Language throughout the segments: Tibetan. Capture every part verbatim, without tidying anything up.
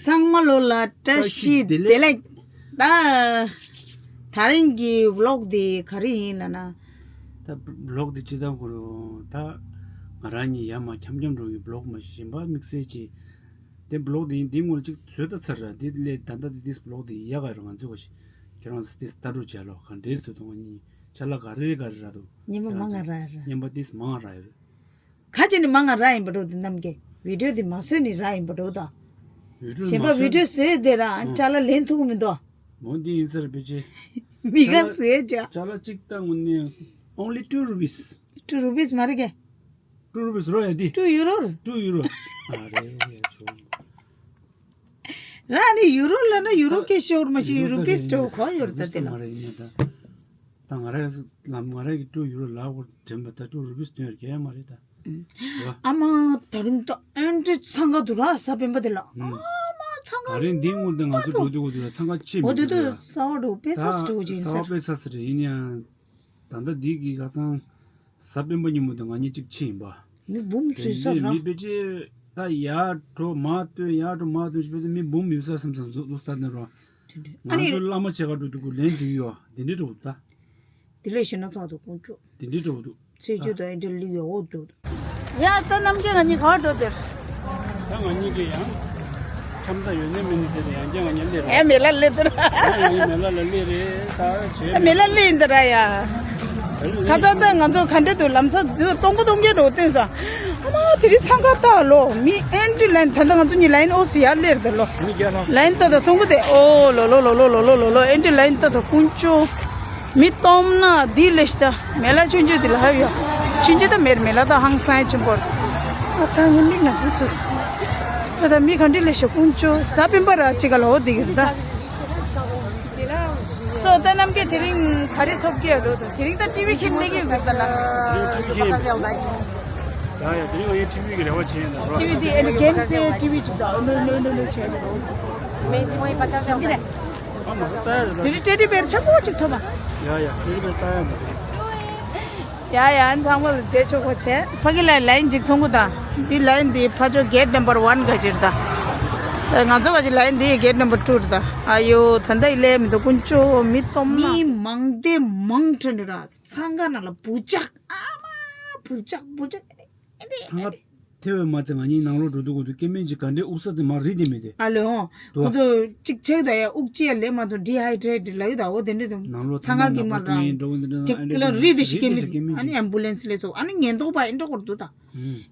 ཚང་མ་ལོ་ལ་བཀྲ་ཤིས་བདེ་ལེགས། ད་ད་རིང་གི་ཝི་ལོག་འདི་ག་རེ་ཡིན་ལབ་ན། ད་ཝི་ལོག་འདི་ཅི་ལྟར་གོ་རུང་ད་ང་རང་གཉིས་ཡར་མར་འཁྱམ་འཁྱམ་འགྲོ་བའི་ཝི་ལོག་མ་གཞན་པ་དམིགས་བསལ་ཅིག་དེ་ཝི་ལོག་འདི་ཡིན་འདི་སྔོན་ཅིག་བཟོས་ད་ཚར་ར། འདི་ལས་ད་ལྟ་འདི་འདིས་ཝི་ལོག་འདི་ཡག་ག་རུ་ང་ཚོས་གོ་ཞིག་ཁྱེད་རང་ཚོ་འདིས་ལྟ་རོགས་བྱས་ལོ། ག་འདྲའི་བཟོས་འདུག་ང་གཉིས་ཅ་ལག་ག་རེ་ག་རེ་རག་འདུག་ཉན་པ་མང་ང་རག་ཡོད་རེད། ཉན་པ་འདིས་མང་ང་རག་ཡོད་རེད། ཁ་ཅིག་ནི་མང་ང་རག་ཡིན་པ་འགྲོ་འདུག་རྣམ་རྒྱལ། བི་ཌིའོ་འདི་མ་བཟོས་ནི་རག་ཡིན་པ་འགྲོ་འདུག་བི་ཌིའོ་གཞན་པ་མ་བཟོས་བི་ཌིའོ་བཟོས་བསྡད་ར་ཨ་ཨ། ཅ་ལག་ལེན་ཐུབ་ཀྱི་མི་འདུག་མོ་འདི་ཡིན་ཟེར་བེ་ཅེ། མི་ག་བཟོས་ཅ། ཅ་ལག་གཅིག་ལྟ་དངོས་གནས་only two rupees། Two rupees མ་རེད་གས། Two rupees རོ་ཡ་འདི། Two euro རེད། Two euro ཨ་རེད་ཡ་ཆོ། ར་ནི་ཡུ་རོ་ལ་ན་ཡུ་རོ་སྐད་ཤོར་མ་ཤེས་ཡུ་རོ་པིས་ཏོ་གོ་ཡོད་ད་དེ་ལ། ད་ང་རང་ལམ་ང་རང་གི་ཏུ་ཡུ་རོ་ལ་གོ་དྲན་པ་ད་ཏུ་རུ་པིས་སྟོན་རྒྱ་མ་རེད་ད། ཨ་མ་ད་རུང་ད་ཨན་ཏི་འཚང་ཁ་འདུག་ར་ས་སྤེན་པ་དེ་ལ་ཨ་མ་འཚང་ཁ་ད་རིང་འདི་སྔོན་དུ་ང་ཚོ་འགྲོ་དུས་འགོ་དུས་ལ་འཚང་ཁ་ཆེ་མི་འོ་དུ་འདུག་དུ་ད་ས་བ་འགྲོ་པེ་ས་སི་འགྲོ་ཅིག་ས་བ་པེ་ས་སི་རེད་ཡིན་ཡང་ད་ལྟ་འདི་གི་ཁ་ཚང་ས་སྤེན་པ་ཉིན་མོ་དུ་ང་གཉིས་གཅིག་ཕྱིན་ཡིན་པ། མི་འབུམ་བཟོས་ས་ར། མི་དཔེ་ཆའི་ད་ཡར་འགྲོ་མར་སྟོན་ཡར་འགྲོ་མར་སྟོན་ཞིག་དཔེ་ཆ་མི་འབུམ་ཡོད་ས་བསམ་བསམ་བཟོ་བཟོ་ས་ནས་རོ། ཨ་ང་ནི་ཚོའི་བླ་མ་བྱེད་ག་འགྲོ་དུས་ཀུ་ལན་འགྲིག་ཡོད་དེ་འདྲི་འགྲོ་ད། དེ་ལས་ཞེ་ན་ཚགས་འདུག་དཀོན་མཆོག་དེ་འདྲི་འགྲོ་འདུག་ཚེས་བཅུ་དང་ཨེ་འདྲ་ལི་ཡོད་འོ་འདུག་ཡ་ད་རྣམ་རྒྱལ་ང་གཉིས་ག་པར་འགྲོ་དེར། ད་ང་གཉིས་ཀྱི་ཡང་འཆམ་ས་ཡོད་ནས་མི་ནི་དེ་ཡང་རྐྱང་ང་གཉིས་སླེབས་རོགས། ཨེ་མེ་ལ་སླེབས་དུ་ར། ཡང་ཡང་མེ་ལ་ལ་སླེབས་རེད་ད་བྱས་མེ་ལ་སླེབས་ཡིན་ད་ར་ཡ། ཁ་ཚ་ད་ང་ཚོ་ག་འདྲེ་དུ་ལམ་སང་རྫུས་སྟོང་པོ་སྟོང་རྒྱལ་འགྲོ་བསྟན་ས། ཨ་མ་དེ་རིང་འཚང་ཁ་ལྟ་ལོ་མི་ཨེན་ཏི་ལན་ད་ལྟ་ང་ཚོ་གཉིས་ལན་ཨོ་སི་ཡར་སླེབས་ད་ལོ། མི་རྒྱ་ལ། ལན་ལྟ་ད་ཐུང་གུ་དེ་ཨོ་ལོ་ལོ་ལོ་ལོ་ལོ་ལོ་ལོ་ལོ་ཨེན་ཏི་ལན་ལྟ་ད་ཀུན་ཅོ། མི་སྟོང་ན་འདི་ལས་ཤི་ད་མེ་ལ་ཆུན་ཆུ་འདི་ལ་ཧ་ཡོད། ཆུན་ཆུ་ད་མེར་མེ་ལ་ད་ཧང་སང་ཆེན་པོར། ཨ་ཚང་ངུ་ནི་ན་བུ་ཚུ། ད་ད་མི་ག་འདྲི་ལས་ཤི་ཀུན་ཅོ་ས་སྤེན་པ་ར་ཅི་ག་ལ་འོ་འདི་གི་ད། སོ་ད་རྣམ་རྒྱལ་དེ་རིང་ག་རེ་ཐོབ་ཀྱི་ཡོད་འགྲོ་དང་དེ་རིང་ད་ཊི་ཝི་ཁྱེར་ལེ་གི་ཡོད་ད་ན། ཡ་ཡ་དེ་རིང་ང་ཡི་ཊི་ཝི་གི་རེ་བ་བྱས་ཡིན་ད་རོ། ཊི་ཝི་དེ་ཨེ་ནི་གེམ་ཙེ་ཊི་ཝི་ཅིག་ད་ནོ་ནོ་ནོ་ནོ་བྱས་ཡོད་འགྲོ། དེ་རིང་ཊེ་ཌི་བེར་ཆེན་པོ་ཅིག་ཐོབ་པ། ཡ་ཡ་ཊེ་ཌི་བེར་ལྟ་ཡ་མ་རེད། ཡ་ཡ་ཨན་ཚང་མ་ལ་རྗེས་ཆོག་པོ་བྱས། ཕ་གི་ལ་ལའིན་ཅིག་མཐོང་གི་ད། འདི་ལའིན་འདི་ཕ་ཇོ་གེ་ཊི་ནམ་བར་ཝན་ག་ཅིར་ད། ང་ཚོ་ག་ཅིག་ལའིན་འདི་གེ་ཊི་ནམ་བར་ཊུ་རེད་ད། ཨ་ཡོ་ད་ལྟ་ཡི་ལས་མི་འདུག་ཀུན་ཅོ་མི་སྟོང་མ། མི་མང་སྟེ་མང་ཁྲ་འདྲ་ར་འཚང་ཁ་ནང་ལ་བུ་ཅག་ཨ་མ་བུ་ཅག་བུ་ཅག་ཨེ་འདི་འཚང་ཁ་ཐེ་བའི་མ་ཚད་ང་གཉིས་ནང་ལོགས་འགྲོ་དུས་འགོ་དུས་སྐྱེ་དམན་གྱི་ག་འདྲའི་དབུགས་ས་དེ་མར་རིལ་དེ་མེད་དེ། ཨ་ལེ་ཧོ། དུ་ཁོ་ཚོ་གཅིག་ཆེག་ད་ཡ་དབུགས་ཅི་ཡ་ལེ་མ་ཐོན་ཌི་ཧའི་ཌི་རེ་ཊི་ལ་ཡོད་ད་འོ་དེ་འདྲ་དུ་ནང་ལོགས་འཚང་ཁ་གི་མ་ར་འགྲོ་འདི་འདྲ་གཅིག་ལ་རིལ་དེ་ཞིག་སྐྱེ་མེད་ཨ་ནི་ཨེམ་བུ་ལེན་སི་ལས་ཚོ་ཨ་ནི་ཉེན་རྟོག་པ་ཨེ་འདྲ་སྐོར་དུ་ད།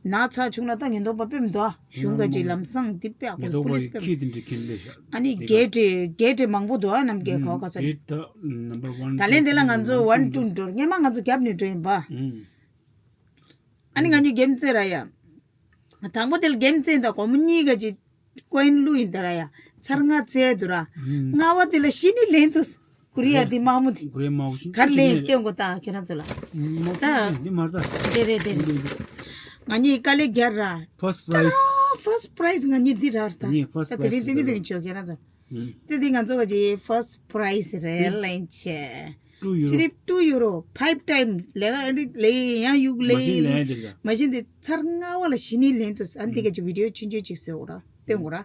ན་ཚ་བྱུང་ན་ད་ཉེན་རྟོག་པ་དཔེ་མི་འདུག་ཨ་གཞུང་ག་ཅིག་ལམ་སང་འདི་དཔེ་ཨ་ཁོ་ཉེན་རྟོག་པ་པུ་ལིས་དཔེ་ཁྱི་དེ་འདྲ་ཁྱི་འདྲ་ཤ་ཨ་ནི་གེ་ཊི་གེ་ཊི་མང་པོ་འདུག་ཨ་ནམ་གེ་ཁོ་ག་ས་ད་ལན་དེ་ལ་ང་ཚོ་ཝན་ཊུ་འགྲོ་སྔན་མ་ང་ཚོ་རྒྱབ་ནས་འགྲོ་ཡིན་པ། ཨ་ནི་ང་གཉིས་གེམ་རྩེ་ར་ཡ། དང་པོ་དེ་ལ་གེམ་རྩེ་ཡིན་ད་སྒོར་མོ་གཉིས་ག་ཅིག་ཀོ་ཡིན་བླུགས་ཡིན་ད་ར་ཡ། ཚར་ལྔ་རྩེ་འདུག་ར། ལྔ་བ་དེ་ལ་གཞི་ནས་ལེན་འདུག་ཀོ་རི་ཡ་དེ་དམག་མོ་དེ། ཀོ་རི་ཡ་དམག་མོ་ཞིག་གར་ལེན་སྟོན་གོ་ད་ཁྱེད་རང་ཚོ་ལ། མ་ད་འདི་མ་ད། དེ་རེད་དེ་རེད། ང་གཉིས་དཀའ་ལས་རྒྱག་ར། ཕར་སི་ཊི་པ་རའི་ཛི། ཕར་སི་ཊི་པ་རའི་ཛི་ང་གཉིས་འདི་ར་ད། ངས་ཕར་སི་ཊི་ད་པ་རའི་ཛི་དེ་རིང་དེ་མི་དེ་མི་ཆོག་ཁྱེད་རང་ཚོ། དེ་དེ་ང་ཚོ་ག་ཅིག་ཕར་སི་ཊི་པ་རའི་ཛི་རེད་ལེན་ཆེ། ཊུ་ཡུ་རོ། སི་རིབ་ཊུ་ཡུ་རོ། ཕའིབ་ཊའིམ་ལས་ཀ་ཨ་འདྲི་ལས་ཡང་གཡུག་ལས། མ་ཤིན་ལས་ཡང་དེ་ལ། མ་ཤིན་དེ་ཚར་ལྔ་བ་ལ་གཞི་ནས་ལེན་དུ་ཨ་འདི་ག་ཅིག་བི་ཌི་ཡོ་ཆུང་ཆུང་ཅིག་བཟོས་འོ་ར་སྟོན་འོ་ར།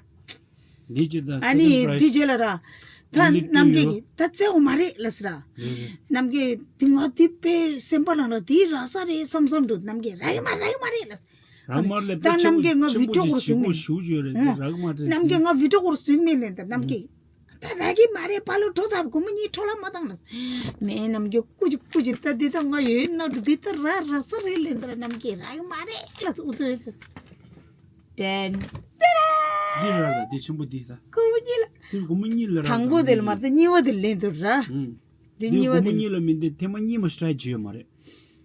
འདི་ཅི་ད་ཨ་ནི་སེ་ཀེན་ཌ་པ་རའི་ཛི། དུས་རྗེས་ལ་ར། ད་ཨོན་ལི་ཊུ་ཡུ་རོ། རྣམ་རྒྱལ་གྱིས་ད་བཙལ་འོ་མ་རེད་ལ་ཟེར་ར། རེད་རེད། རྣམ་རྒྱལ་དེ་ང་དེ་པའི་སེམས་པ་ནང་ལ་དེ་རག་ས་རེད་བསམ་བསམ་འདུག་རྣམ་རྒྱལ་རག་གི་མ་རག་གི་མ་རེད་ལ་ཟེར། རག་མ་རེད་ད་རྣམ་རྒྱལ་ང་བི་ཌི་ཡོ་སྐོར་བཟོས་མེད། ཞུ་ཞུ་རེད་རག་མ་རེད། རྣམ་རྒྱལ་ང་བི་ཌི་ཡོ་སྐོར་བཟོས་མེད་ལན་ད་རྣམ་རྒྱལ། ད་རག་གི་མ་རེད་པ་ལོ་འཕྲོ་ཐབ་སྒོར་མོ་གཉིས་འཕྲོ་བརླག་མ་བཏང་ལ། མེད་རྣམ་རྒྱལ་སྐུ་ཅི་སྐུ་ཅི་ད་འདི་ད་ང་ཡོད་ན་འདི་ད་ར་ར་ས་རེད་ལན་ད་རྣམ་རྒྱལ་རག་གི་མ་རེད་ལ་ཨུ་ཚོ་ཨུ་ཚོ། ཏན་ཏན། འདི་ར་ད་འདི་ཆེན་པོ་འདི་ད། སྒོར་མོ་གཉིས་ལ། སེམས་སྒོར་མོ་གཉིས་ལ་ར། དང་པོ་དེ་ལ་མ་རེད་ད་གཉིས་པ་དེ་ལེན་དུ་ར། འདི་གཉིས་པ་དེ། སྒོར་མོ་གཉིས་ལ་མིན་ཏེ་ཐེངས་མ་གཉིས་མ་ཤི་ཊའི་ཇི་ཡོད་མ་རེད།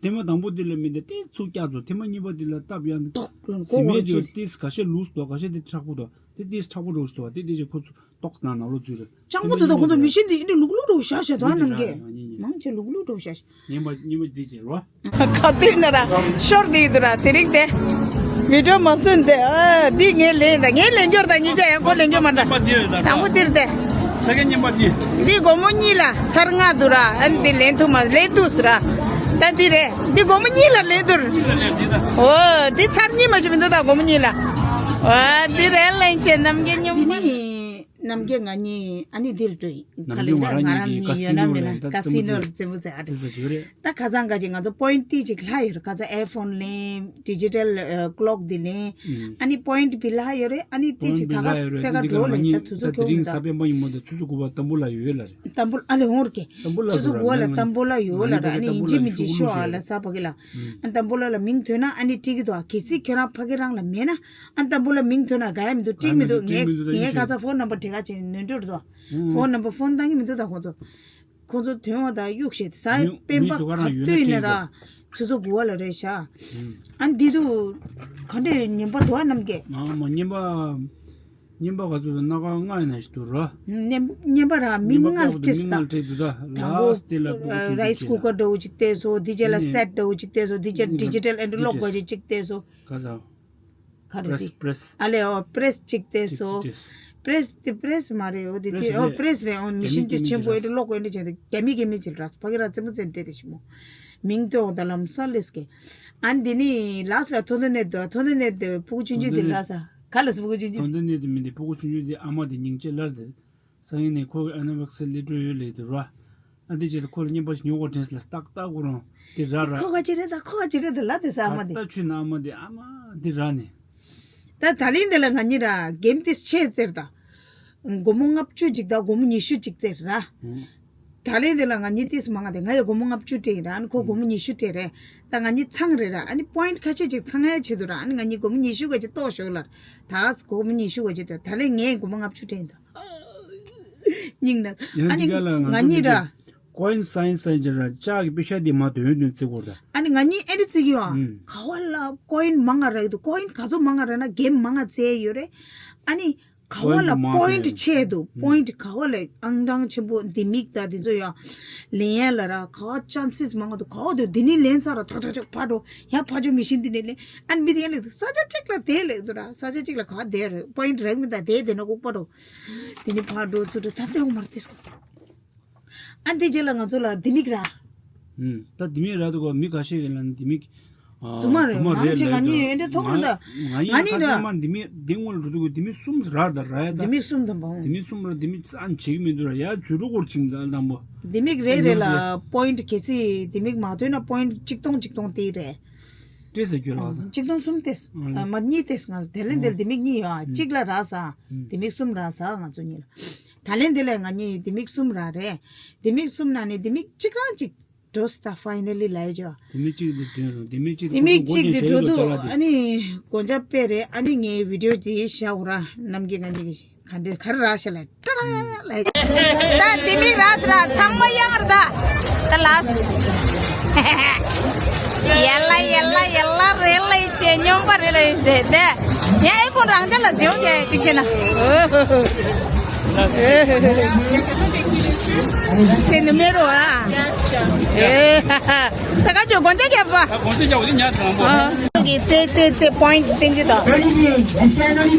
ཐེངས་མ་དང་པོ་དེ་ལ་མིན་ཏེ་ཏེ་ཚུགས་བཀྱག་ཚོ་ཐེངས་མ་གཉིས་པ་དེ་ལ་སྟབས་ཡག་འདུག་ལོན་གོ་གོ་ར་ཅི། ཏིས་ག་ཤ་ལུས་འདུག་ག་ཤ་དེ་མཁྲེགས་པོ་འདུག་དེ་ཏིས་མཁྲེགས་པོ་འདྲ་བོ་ཞིག་འདུག་དེ་དེ་ཅིག་ཁོ་ཚོ་ཏོག་ན་ནང་ལོགས་འཛུལ་རེད། སྤྱང་པོ་འདུག་ད་ཁོ་ཚོ་མི་ཤེས་འདི་འདི་ལུག་ལུག་འདྲ་བོ་བཞག་བཞག་འདུག་ཨ་ནམ་རྒྱལ། མང་ཆེ་ལུག་ལུག་འདྲ་བོ་བཞག་བཞག་ཉན་པ་ཉན་པ་འདི་ཅིག་རོ། ག་དུས་ན་ར་ཤོར་འདི་འདུག་ར་དེ་རིང་དེ། བི་ཌི་ཡོ་མ་སོན་དེ་ཨ་འདི་ངས་ལེན་ད་ངས་ལེན་རྒྱུར་ད་ཉིན་ཆ་ཡང་ཁོ་ལེན་རྒྱུ་མ་འདྲ། དང་པོ་དེར་དེ། ས་ག་ཉན་པ་འདི། འདི་སྒོར་མོ་གཉིས་ལ་ཚར་ལྔ་འདུག་ར་ཨ་འདི་ལེན་ཐུབ་མ་ལེན་ཐུབ་སུ་ར། ད་འདི་རེད་འདི་སྒོར་མོ་གཉིས་ལ་ལེན་འདུག་ར། འོ་འདི་ཚར་གཉིས་མ་ཞིག་མི་འདུག་ད་སྒོར་མོ་གཉིས་ལ། ཨ་འདི་རེད་ལན་ཆེ་རྣམ་རྒྱལ་སྨྱོན་པ། འདི་ནི་རྣམ་རྒྱལ་ང་གཉིས་ཨ་ནི་འདིར་འགྲོ་ཡིན། ནམ་རྒྱུན་ང་རང་གཉིས་ཀྱིས་ཀ་སི་ནོ་ལ་ད་ཀ་སི་ནོ་ལ་རྩེད་མོ་རྩེ་ཨ་རེད། ད་ཁ་སང་ཁ་ཅིག་ང་ཚོ་པོ་ཡིན་ཊི་ཅིག་ལྷག་ཡོད་རེད། ཁ་སང་ཨེ་ཕོན་ལེན་ཌི་ཇི་ཊལ་ཀློག་འདི་ལེན། ཨ་ནི་པོ་ཡིན་ཊི་བི་ལྷག་ཡོད་རེད། ཨ་ནི་ཏི་ཅིག་ད་ག་ཚད་ག་འགྲོ་ལེན་ད་དུས་ཚོད་ཁྱོད་མི་ད། ད་དེ་རིང་ས་པན་པ་ཡིན་མོ་ད་ཆུ་ཚོད་དགུ་པ་ཏམ་བུ་ལ་ཡོད་ལ་རེད། ཏམ་བུ་ཨ་ལེ་ཧོང་ར་གེ་ཏམ་བུ་ལ་ཆུ་ཚོད་དགུ་པ་ལ་ཏམ་བུ་ལ་ཡོད་ལ་ར། ཨ་ནི་ཡིན་གཅིག་མིན་གཅིག་ཤོག་ཨ་ལ་ས་པ་གི་ལ། ཨ་ཏམ་བུ་ལ་ལ་མིང་ཐོན་ན་ཨ་ནི་ཊིག་གི་དོ་གལ་སྲིད་ཁྱོད་རང་ཕ་གི་རང་ལ་མེད་ན། ཨ་ཏམ་བུ་ལ་མིང་ཐོན་ན་ག་ཡ་མི་འདུག་ཊིག་མི་འདུག་ངས་ངས་ག་ཚ་ཕོན་ནམ་བར་དེ་ག་ཅིག་ནོན་འགྲོ་རེད་དོ། ཕོན་ནམ་བར་ཕོན་བཏང་གི་མི་འདུག་ད་ཁོ་ཚོ། ཁོ་ཚོ་དོན་བ་དང་གཡུག་བཤད་ས་སྤེན་པ་ག་དུས་ནས་ར་ཆུ་ཚོད་དགུ་པ་ལ་རེད་ཤག་ཨ་འདི་དུ་ག་འདྲས་ཉན་པ་དོ་ཨ་རྣམ་རྒྱལ། ཨ་མ་ཉན་པ། ཉན་པ་ག་ཚོད་དུ་སྣ་ཁ་ལྔ་ཡིན་ན་ཞིག་འདུག་ར། ཉན་ཉན་པ་ར་མི་ཉན་པ་ལྔ་ལ་སྤྲད་ས། དང་པོ་རའི་སི་ཀུ་ཀར་འདྲ་བོ་ཅིག་བལྟས་སོ། འདི་རྗེས་ལ་སེ་ཊི་འདྲ་བོ་ཅིག་བལྟས་སོ། འདི་རྗེས་ཌི་ཇི་ཊལ་ཨེ་འདྲ་ལོག་པ་ཅིག་བལྟས་སོ། ག་ས། ག་རེ་དེ། པྲེ་སི། ཨ་ལེ་ཨོ་པྲེ་སི་ཅིག་བལྟས་སོ། པྲེ་སི་དེ་པྲེ་སི་མ་རེད། ཨོ་དེ་དེ་ཨོ་པྲེ་སི་རེད། ཨོ་མི་ཤིན་ཏེ་ཆེན་པོ་ཨེ་འདྲ་ལོག་པ་ཨེ་འདྲ་བྱས་ཏེ་རྒྱ་མི་རྒྱ་མི་ཅིག་ར་ཕ་གི་ར་རྩེད་མོ་རྩེ་འདི་དེ་ཞིག་མོ། མིང་ཏོག་ད་ལམ་སང་ལེས་ཀེ། ཨ་འདི་ནི་ལ་སི་ལ་ཐོན་ཐོན་ནས་དོ་ཐོན་ཐོན་ནས་དེ་ཕྲུ་གུ་ཆུང་ཆུང་དེ་ར་ས་ག་ལ་སི་ཕྲུ་གུ་ཆུང་ཆུང་། ཐོན་ཐོན་ནས་དེ་མི་འདི་ཕྲུ་གུ་ཆུང་ཆུང་དེ་ཨ་མ་དེ་སྙིང་རྗེ་ལར་དེ། སང་ཉིན་ནས་ཁོ་གི་ཨ་ན་བག་སི་ལི་འགྲོ་ཡོད་ལེ་དུ་ར། ཨ་འདི་ཅེ་ཁོ་ལ་བརྙན་པར་ཉོ་གོ་དྲན་སི་ལ་ཏག་ཏག་གོ་རང་དེ་ར་ར། ཁོ་ག་ཅི་རེད་ད་ཁོ་ག་ཅི་རེད་ད་ལ་དེ་ས་ཨ་མ་དེ། ད་ཆུ་ན་ཨ་མ་དེ་ཨ་མ་དེ་ར་ནས། ད་ད་ལན་དེ་ལ་ང་གཉིས་ར་གེམ་དེ་ཆེ་ཙེར་ད། སྒོར་མོ་ལྔ་བཅུ་ཅིག་ད་སྒོར་མོ་ཉི་ཤུ་ཅིག་ཙེར་ར། ད་ལན་དེ་ལ་ང་གཉིས་ཏིས་མང་ང་དེ་ང་ཡི་སྒོར་མོ་ལྔ་བཅུ་སྤྲད་ཡིན་ར། ཨ་ནི་ཁོ་སྒོར་མོ་ཉི་ཤུ་སྤྲད་རེད། ད་ང་གཉིས་ཚང་རེད་ར། ཨ་ནི་པོ་ཡིན་ཊི་ཁ་ཤས་ཅིག་ཚང་ཡ་ཆེད་དུ་ར། ཨ་ནི་ང་གཉིས་སྒོར་མོ་ཉི་ཤུ་ག་ཅིག་གཏོགས་ཞོག་ལ། ད་སྒོར་མོ་ཉི་ཤུ་ག་ཅིག་གཏོགས་ད་ལན་ངས་སྒོར་མོ་ལྔ་བཅུ་སྤྲད་ཡིན་ད། སྙིང་ན། ཡང་ཨ་ནི་འདི་ག་ལ་ང་ང་གཉིས་ར། ཀོ་ཡིན་སའིན་སའིན་ཅེ་ར་ལྕགས་ཀྱི་པེ་ཤ་འདི་མ་དོན་དོན་བརྩི་དགོས་ར། ཨ་ནི་ང་གཉིས་ཨེ་འདྲ་བརྩི་གི་ཡོད་ཨ། ཨུམ། ག་བ་ལ་ཀོ་ཡིན་མང་ང་རག་གི་འདུག་ཀོ་ཡིན་ག་ཚོད་མང་ང་རག་ན་གེམ་མང་ང་རྩེ་ཡོད་རེད། ཨ་ནི་ག་བ་ལ་པོ་ཡིན་ཊི་ཆེ་འདུག་ཨུམ། པོ་ཡིན་ཊི་ག་བ་ལ་ཨང་གྲངས་ཆེན་པོ་འདི་མིག་ད་འདི་ཚོ་ཡ། ལེན་ཡ་ལ་ར་ག་བ་ཅན་སིས་མང་ང་འདུག་ག་བ་འདུག་འདི་ནི་ལེན་ཚར་ར་ཐག་ཆག་ཆག་ཕར་འགྲོ་ཡ་ཕར་འགྲོ་མི་ཤིན་འདི་ནི་ལེན། ཨ་ནི་མི་དེ་ཡ་ལེགས་འདུག་ས་ཆ་གཅིག་ལ་དེ་ལེགས་འདུག་ར། ས་ཆ་གཅིག་ལ་ག་བ་དེ་རེད། པོ་ཡིན་ཊི་རག་མི་ད་དེ་དེ་ན་ལྐུགས་པ་འགྲོ། དེ་ནི་ཕར་འགྲོ་ཚུར་འགྲོ་ད་དེ་འོ་མར་ཏིས་ཀོ། ཨ་འདི་རྗེས་ལ་ང་ཚོ་ལ་ལྡེ་མིག་ར། ཨུམ། ད་ལྡེ་མིག་ར་འདུག་གོ་མི་ཁ་ཤས་ཀྱི་ལ་ནི་ལྡེ་མིག་ཨ། རྫུན་མ་རེད། རྫུན་མ་མང་རེད་ཆེ་ལབ་ང་གཉིས་ཡོད་འདྲ་མཐོང་གི་འདུག་ང་ཡིན་ང་ནི་ཁ་ར། ཆེ་མ་ལྡེ་མིག་འདི་སྔོན་ལ་འགྲོ་དུས་ལྡེ་མིག་གསུམ་ར་ད་ར་ཡ་ད། ལྡེ་མིག་གསུམ་དང་པོ། ལྡེ་མིག་གསུམ་ར་ལྡེ་མིག་ཙམ་བྱེད་ཀྱི་མི་འདུག་ར་ཡ་ཚུར་རུ་སྐོར་ཕྱིན་ད་དང་པོ། ལྡེ་མིག་རེ་རེ་ལ་པོ་ཡིན་ཊི་གལ་སྲིད་ལྡེ་མིག་མ་ཐོན་ན་པོ་ཡིན་ཊི་གཅིག་སྟོང་གཅིག་སྟོང་དེ་རེད། སྤྲད་ཟེར་རྒྱུ་ལགས་ས། གཅིག་སྟོང་གསུམ་སྟེ། ཨ་ལེ། མ་གཉིས་སྟེ་ང་དེ་ལན་དེ་ལྡེ་མིག་གཉིས་ཡོད་ཨ། གཅིག་ལ་རག་ས། ལྡེ་མིག་གསུམ་རག་ས་ང་ཚོ་གཉིས་ལ། ད་ལན་དེ་ལས་ང་གཉིས་ལྡེ་མིག་གསུམ་རག་རེད། ལྡེ་མིག་གསུམ་ནང་ནས་ལྡེ་མིག་གཅིག་རང་གཅིག་འགྲོ་སི་ད་ཕའི་ནལ་ལི་ལ་ཡ་ཇོ། ལྡེ་མིག་གཅིག་དེ་དོན་རུང་ལྡེ་མིག་གཅིག་དེ་ལྡེ་མིག་གཅིག་དེ་འགྲོ་འདུག་ཨ་ནི་གོན་ཆ་དཔེ་རེད། ཨ་ནི་ངའི་བི་ཌིའོ་དེ་བཞག་ར་རྣམ་རྒྱལ་ང་གཉིས་ཀྱི་ག་འདྲ་ག་རེ་རག་ཤ་ལ་ཏྲ་ལ་ད་ལྡེ་མིག་རག་ས་ར་ཚང་མ་ཡང་ར་ད་ད་ལ་ཡ་ལ་ཡ་ལ་ཡ་ལ་རེ་ལ་ཡི་ཆེ་སྨྱོན་པ་རེ་ལ་ཡི་ཟེ་ད་ཡ་ཨེ་ཕོན་རང་ཅག་ལ་འཇེའུ་རྒྱ་ཡ་གཅིག་བྱས་ན། ཚེ་ནུ་མེ་རོ་ཨ། ད་ག་ཅོ་གོན་ཆ་རྒྱབ་པ། གོན་ཆ་རྒྱབ་པ་དེ་ཉག་དང་པོ། ཨ། གི་ཚེ་ཚེ་ཚེ་པོ་ཡིན་ཊི་ཏིང་གི་དང་།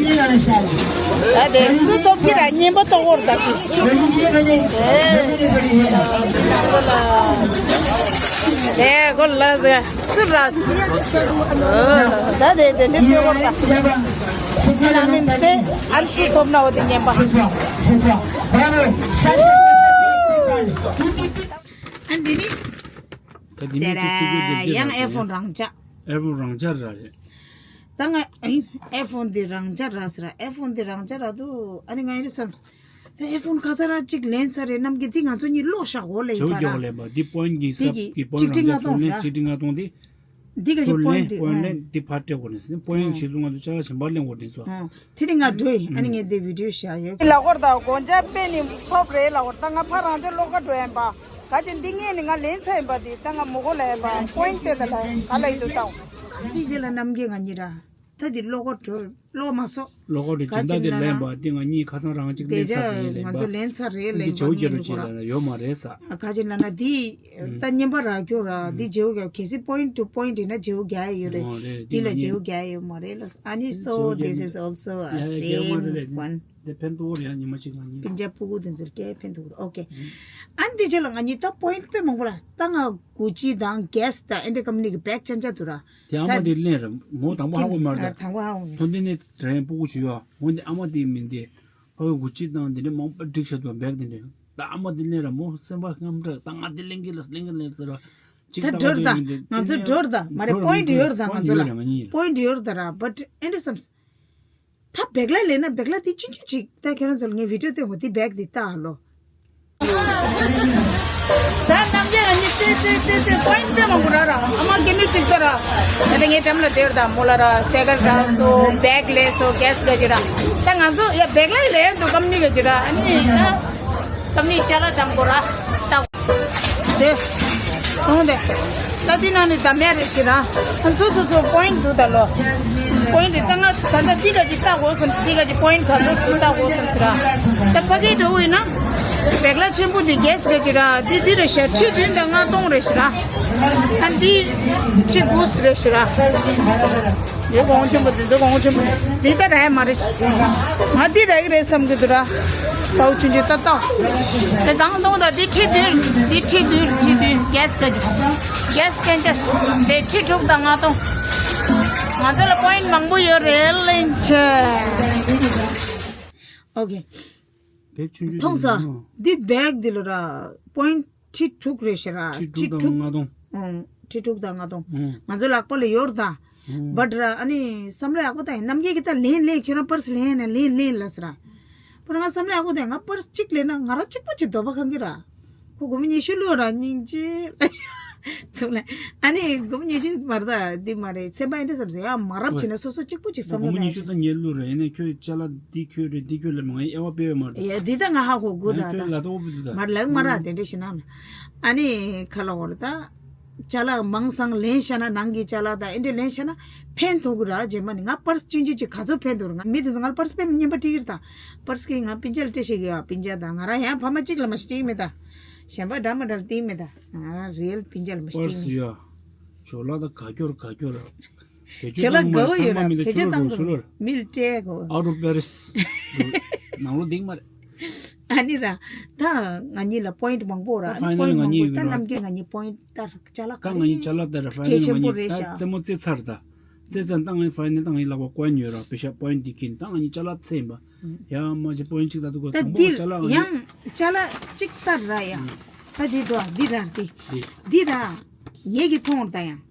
ད་དེ་སུ་ཐོབ་ཀྱི་ར་ཉན་པ་ཏོག་བོར་ད་གི། ཨེ་གོ་ལ་ཟེ། སུ་ར། ད་དེ་དེ་འདྲི་ཚེ་བོར་ད། ཁྱེད་རང་མིན་ཚེ་ཨར་སུ་ཐོབ་ན་འོ་དེ་ཉན་པ། ཨ་འདི་ནི། ད་འདི་མི་ཅིག་ཅིག་གི་འདི་ཡང་ཨེ་ཕོན་རང་འཇགས། ཨེ་ཕོན་རང་འཇགས་ར་རེད། ད་ང་ཨེ་ཕོན་འདི་རང་འཇགས་ར་ཟེར། ཨེ་ཕོན་འདི་རང་འཇགས་ར་འདུག་ཨ་ནི་ང་ཡིན་བསམ། ད་ཨེ་ཕོན་ག་ས་ར་གཅིག་ལེན་ཚར་རེད། རྣམ་རྒྱལ་འདི་ང་ཚོ་གཉིས་ལོག་བཞག་གོ་ལེ་ཡིན་པ་ར། ལེན་པ་འདི་པོན་གྱི་འདི་ས་གི་གི་པོན་གཅིག་ཁྲི་ལྔ་སྟོང་ར། ལེན་གཅིག་ཁྲི་ལྔ་སྟོང་འདི། འདི་ག་ཅིག་པོན་ལེན་འདི་པོན་ལེན་འདི་ཕར་སྤྲད་དགོས་ནས་པོན་ཡང་ཞིག་ཚུ་ང་ཚོ་ཅག་གཞན་པ་ལེན་དགོས་དྲན་སོ། དེ་རིང་ང་འགྲོ་ཡིན། ཨ་ནི་ངས་འདི་བི་ཌིའོ་བཞག་ཡོད། ལ་སྐོར་དང་གོན་ཆ་དཔེ་ནི་ཐོབ་རེད་ལ་སྐོར་ད་ང་ཕ་རང་ཚོའི་ལོགས་ཀ་འགྲོ་ཡིན་པ། ག་ཅི་འདི་ངས་ནི་ང་ལེན་ཚར་ཡིན་པ་འདི་ད་ང་མོ་གོ་ལ་ཡིན་པ་པོ་ཡིན་ཊི་དེ་ད་ལ་ག་ལ་ཡིན་དུ་ལྟའོ། འདི་རྗེས་ལ་རྣམ་རྒྱལ་ང་གཉིས་ར་ད་འདི་ལོགས་ཀ་འགྲོ་ལོག་མ་སོ། ལོགས་ཀ་འགྲོ་ག་སྦྱིན་ཅི་བདག་འདི་ལ་ལེན་ན་པ་འདི་ང་གཉིས་ཁ་སང་རང་གཅིག་དེ་ལེན་ཚར་ཟིན་ཡིན་ལེན་ང་པ། ཚོ་ལེན་ཚར་རེད་ལེན་འདི་པ་བྱེའུ་ངས་རྒྱལ་རུ་ནི་ཅི་གོ་ར། ལ་ཡོད་མ་རེད་ས། ག་ཅི་ལ་ན་འདི་ད་བརྙན་པ་རག་རྒྱུ་ར་འདི་བྱེའུ་རྒྱལ་གལ་སྲིད་པོ་ཡིན་ཊི་ཊུ་པོ་ཡིན་ཊི་ཡིན་ན་བྱེའུ་རྒྱལ་ཡོད་རེད། འོ་རེད་འདི་ལ་བྱེའུ་རྒྱལ་ཡོད་མ་རེད་ལ། ཨ་ནི་so this is also a same one. དེ་ཕན་ཐོགས་རེད་ཡ། ཉི་མ་གཅིག་ང་གཉིས། སྤུན་ཀྱག་སྤུ་གུ་དེ་ཚོར་སྤྲད་ཕན་ཐོགས་རེད། ཨོ་ཁེ། ཨ་ནི་དེ་རྗེས་ལ་ང་གཉིས་ད་པོ་ཡིན་ཊི་དཔེ་མང་པོ་རག་ད་ང་གུ་ཅི་དང་གེ་སི་དང་ཨེ་འདྲ་ཀམ་ནི་གི་བེག་ཅན་ཅན་འདུག་ར། དེ་ཨ་མ་དེ་ལེན་ར་མོ་དང་པོ་ཧ་གོ་མ་རེད། དང་པོ་ཧ་གོ་མེད། ཐོན་དེ་ནས་དྲན་སྤུ་གུ་བྱུས་ཡ། འོན་ཏེ་ཨ་མ་དེ་མིན་ཏེ། ཧོ་གུ་ཅི་དང་དེ་འདྲ་མང་པོ་སྒྲིག་བྱ་འདུག་བེག་དེ་འདྲ། ད་ཨ་མ་དེ་ལེན་ར་མོ་སེམས་པ་དངངས་སྐྲག་ད་ང་དེ་ལེན་གི་ལ་ལེན་གི་ལེན་ཟེར་ར། ཅིག་ད་ད་འགྲོ་ར་ད་ང་ཚོ་འགྲོ་ར་ད་མ་རེད། པོ་ཡིན་ཊི་ཡོད་ར་ད་ང་ཚོ་ལ། པོ་ཡིན་ཊི་ཡོད་ར་ད་ར་བཊ་ཨེ་འདྲ་བསམ། ད་བེག་ལ་ལེན་ན་བེག་ལ་དེ་ཅི་ཅི་ཅིག་ད་ཁྱེད་རང་ཚོ་ལ་ངས་བི་ཌི་ཡོ་སྟོན་གོ་དེ་བེག་དེ་ལྟ་ཨ་ལོ། ད་རྣམ་རྒྱལ་ལ་ནི་ཏེ་ཏེ་ཏེ་ཏེ་པོ་ཡིན་ཊི་དཔེ་མང་པོ་རག་ར། ཨ་མ་སྐྱེ་མི་གཅིག་ཏོ་ར། ད་ངས་འགྲམ་ལ་དེར་ད་མོ་ལ་ར་སའི་ཀལ་རག་སོ་བེག་ལེན་སོ་གེ་སི་ག་ཅི་ར། ད་ང་ཚོ་ཡ་བེག་ལ་ལེན་འདུག་ཀམ་ནི་ག་ཅི་ར། ཨ་ནི་ད་ཀམ་ནི་ཅ་ལག་དང་པོ་ར། ད་དེ་གཏོང་དེ། ད་འདི་ནང་ནས་འདམ་ཡ་རེ་ཞིག་ར། ཨ་སོ་སོ་སོ་པོ་ཡིན་ཊི་འདུག་ད་ལོ། པོ་ཡིན་ཊི་ད་ང་ད་ལྟ་འདི་ག་ཅིག་ལྟ་དགོས་སམ། འདི་ག་ཅིག་པོ་ཡིན་ཊི་ག་ཚོད་ལྟ་དགོས་སམ་ཟེར་ར། ད་ཕ་གི་འགྲོ་འོས་ན། བེག་ལ་ཆེན་པོ་འདི་གེ་སི་ག་ཅིག་ར། འདི་འདི་རེ་ཤ་ཁྲི་བདུན་དང་ལྔ་སྟོང་རེ་ཞིག་ར། ཨ་འདི་ཁྲི་དགུ་རེ་ཞིག་ར། འདི་གོང་ཆེན་པོ་འདི་ཚོ་གོང་ཆེན་པོ་འདི་ལྟ་ར་ཡ་མ་རེད། ང་འདི་ར་གི་རེད་བསམ་གི་འདུག་ར། ལྟ་བུ་ཆུང་ཆུང་ཏག་ཏག་དེ་གང་གཏོང་ད་འདི་ཁྲི་བདུན། འདི་ཁྲི་བདུན་ཁྲི་བདུན་གེ་སི་ག་ཅི་གེ་སི་གན་ཅ་དེ་ཁྲི་དྲུག་དང་ལྔ་སྟོང་། ང་ཚོ་ལ་པོ་ཡིན་ཊི་མང་པོ་ཡོད་རེད་ལེན་ཆེ། ཨོ་ཁེ། དེ་ཆུང་ཆུང་མཐོང་ས། འདི་བེག་འདི་ལ་ར་པོ་ཡིན་ཊི་ཁྲི་དྲུག་རེད་ཤག་ར། ཁྲི་དྲུག་དང་ལྔ་སྟོང་། ཨང་། ཁྲི་དྲུག་དང་ལྔ་སྟོང་། ཨང་། ང་ཚོ་ལག་པ་ལ་ཡོད་ར་ད། ཨང་། བཊ་ར་ཨ་ནི་བསམ་བློ་ཡག་པོ་བཏང་ཡིན། རྣམ་རྒྱལ་གྱིས་ད་ལེན་ལེན་ཁྱོད་རང་པར་སི་ལེན་ན་ལེན་ལེན་ལབ་ཟེར་ར། བཊ་ང་བསམ་བློ་ཡག་པོ་བཏང་ཡིན། ང་པར་སི་གཅིག་ལེན་ན་ང་རང་གཅིག་པོ་གཅིག་འདོད་པ་ཁེངས་ཀྱི་ར། ཁོ་སྒོར་མོ་ཉི་ཤུ་བླུགས་ར་སྙིང་རྗེ། ཚུགས་ལ། ཨ་ནི་སྒོར་མོ་ཉི་ཤུ་མ་རེད་ད་འདི་མ་རེད། སེམས་པ་ཨེ་འདྲ་བསམ་ཟེར་ཡ་མ་རབས་བྱས་ན་སོ་སོ་གཅིག་པོ་གཅིག་བསམ་བློ་བཏང་ཡ། སྒོར་མོ་ཉི་ཤུ་ད་ངས་བླུགས་ར། ཡིན་ན་ཁྱོད་ཅ་ལག་འདི་ཁྱོད་རེད། འདི་ཁྱོད་ལ་མང་ཡ་དབྱེ་བ་སྤེལ་བ་མ་རེད། ཡ་འདི་ད་ང་ཧ་གོ་གོ་ད་ད། ཁྱོད་ལ་ད་དབྱེ་བ་སྤེལ་འདུག་ད། མར་ལག་མ་ར་དེ་འདྲ་ཞིག་ན། ཨ་ནི་ཁ་ལ་འོར་ད། ཅ་ལག་མང་སང་ལེན་ཤ་ན་ནང་གི་ཅ་ལག་དང་ཨེ་འདྲ་ལེན་ཤ་ན་ཕན་ཐོགས་གི་ར། རྗེས་མ་ནི་ང་པར་སི་ཆུང་ཆུང་ཅིག་ག་ཚོད་ཕན་ཐོགས་ར། ང་མི་དེ་ཚོ་ང་ལ་པར་སི་དཔེ་མི་སྙན་པ་སྤྲད་ཀྱི་རེད་ད། པར་སི་གི་ང་སྤུན་ཀྱག་ལ་སྤྲད་ཤེས་གི་ཡ། སྤུན་ཀྱག་དང་ང་རང་ཡང་ཕ་མ་གཅིག་ལ་མ་ཞིག་སྤྲད་ཀྱི་མེད་ད། གཞན་པ་འདྲ་མ་འདྲ་ལ་སྤྲད་ཀྱི་མེད་ད། ང་རང་རི་ཡལ་སྤུན་ཀྱག་ལ་མ་ཞིག་སྤྲད་ཀྱི་མེད། པར་སི་ཡ། ཇོ་ལགས་ད་ག་སྐྱོར་ག་སྐྱོར། བེད་སྤྱོད་ཇོ་ལགས་བཏང་མ་དགའ་བོ་ཡོད་ར། ཚང་མ་མི་ལ་བེད་སྤྱོད་ཆུ་ལོག་བཏང་རོགས་ཞུ་ལོ། མི་ལ་སྤྲད་གོ། Out of Paris། ནང་ལོགས་འདེགས་མ་རེད། ཨ་ནི་ར། ད་ང་གཉིས་ལ་པོ་ཡིན་ཊི་མང་པོ་ར། ད་ཨ་ནི་ཕ་ཡི་ནལ་པོ་ཡིན་ཊི་མང་པོ་ད་ང་གཉིས་ཡོད་ར། རྣམ་རྒྱལ་ང་གཉིས་པོ་ཡིན་ཊི་ད་ཅ་ལག་ད་ང་གཉིས་ཅ་ལག་ད་ར་ཕ་ཡི་ནལ་ང་གཉིས་ད་རྩེད་མོ་རྩེ་ཚར་ད། རྩེད་ཚར་ད་ང་གཉིས་ཕ་ཡི་ནལ་ད་ང་གཉིས་ལག་པ་ཀོན་ཡོད་ར། པེ་ཤ་པོ་ཡིན་ཊི་འདི་ཁྱེར་ད་ང་གཉིས་ཅ་ལག་རྩེ་ཡིན་པ། ཡ་མ་ཅི་པོ་ཡིན་ཊི་གཅིག་ད་འདུག་གོ། ད་དང་པོ་འདི་ཅ་ལག་ཡང་ཅ་ལག་གཅིག་ལྟར་ར་ཡ། ད་འདི་འདུག་འདི་ར་འདི། འདི་འདི་ར། ངེད་ཀྱི་མཐོང་ད་ཡང་།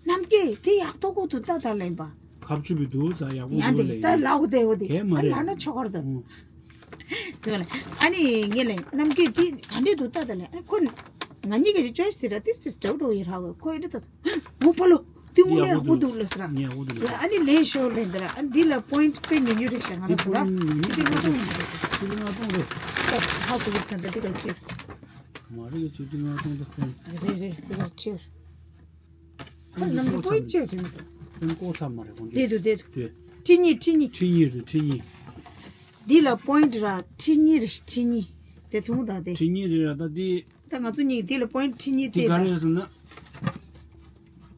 རྣམ་རྒྱལ་དེ་ཡག་ཐོག་གོ་འདུག་ད་ད་ལེན་པ། ཁ་བཅུ་བི་འདུག་ས་ཡག་པོ་ཡང་འདུག་དེ་ལེ། ད་ལག་དེ་འོ་དེ་གས་མ་རེད། ལ་ན་ཆོག་གར་དང་། ཙོ་ལེ། ཨ་ནི་ངེད་ལེ་རྣམ་རྒྱལ་དེ་ག་འདྲས་འདུག་ད་ད་ལེན། ཨ་ཁོ་ང་གཉིས་ཀྱི་ཅོའི་སི་དེ་ར་ཏིས་ཏིས་འདྲ་བོ་འདྲ་བོ་ཡོད་ར་བས། ཁོ་ཡིན་འདྲ་ད། འོ་ཕ་ལོ། དེ་དངོས་གནས་ཡག་པོ་འདུག་ལ་ཟེར། ཡག་པོ་འདུག་ལ། ཨ་ནི་ལེན་ཤོག་ལེན་དེ་ར། ཨ་འདི་ལ་པོ་ཡིན་ཊི་དཔེ་ཉུང་ཉུང་རེད་ཤག་ང་རང་ཚོ་ར། འདི་པོ་ཡིན་ཉུང་ཉུང་རེད། ཆིག་ཁྲི་ལྔ་སྟོང་རེད། ཧ་གོ་གི་ཁ་འདི་ག་ཅིག་མ་རེད། ཆིག་ཁྲི་ལྔ་སྟོང་ད་ཕན། རེད་རེད། འདི་ག་ཅིག་ཁ་ནམ་གྱི་པོ་ཡིན་ཊི་ཅིག་རེད། ཕན་ཀོ་ཚ་མ་རེད་གོང་དེ་འདུག་དེ་འདུག་དེ་ཁྲི་གཉིས་ཁྲི་གཉིས། ཁྲི་གཉིས་རེད་ཁྲི་གཉིས། འདི་ལ་པོ་ཡིན་ཊི་ར་ཁྲི་གཉིས་རེད། ཁྲི་གཉིས། དེ་ཐུང་ད་དེ། ཁྲི་གཉིས་རེད་ར་ད་དེ། ད་ང་ཚོ་གཉིས་འདི་ལ་པོ་ཡིན་ཊི་ཁྲི་གཉིས་དེ་དེ་ག་རེ་རེད་ཟེར་ན།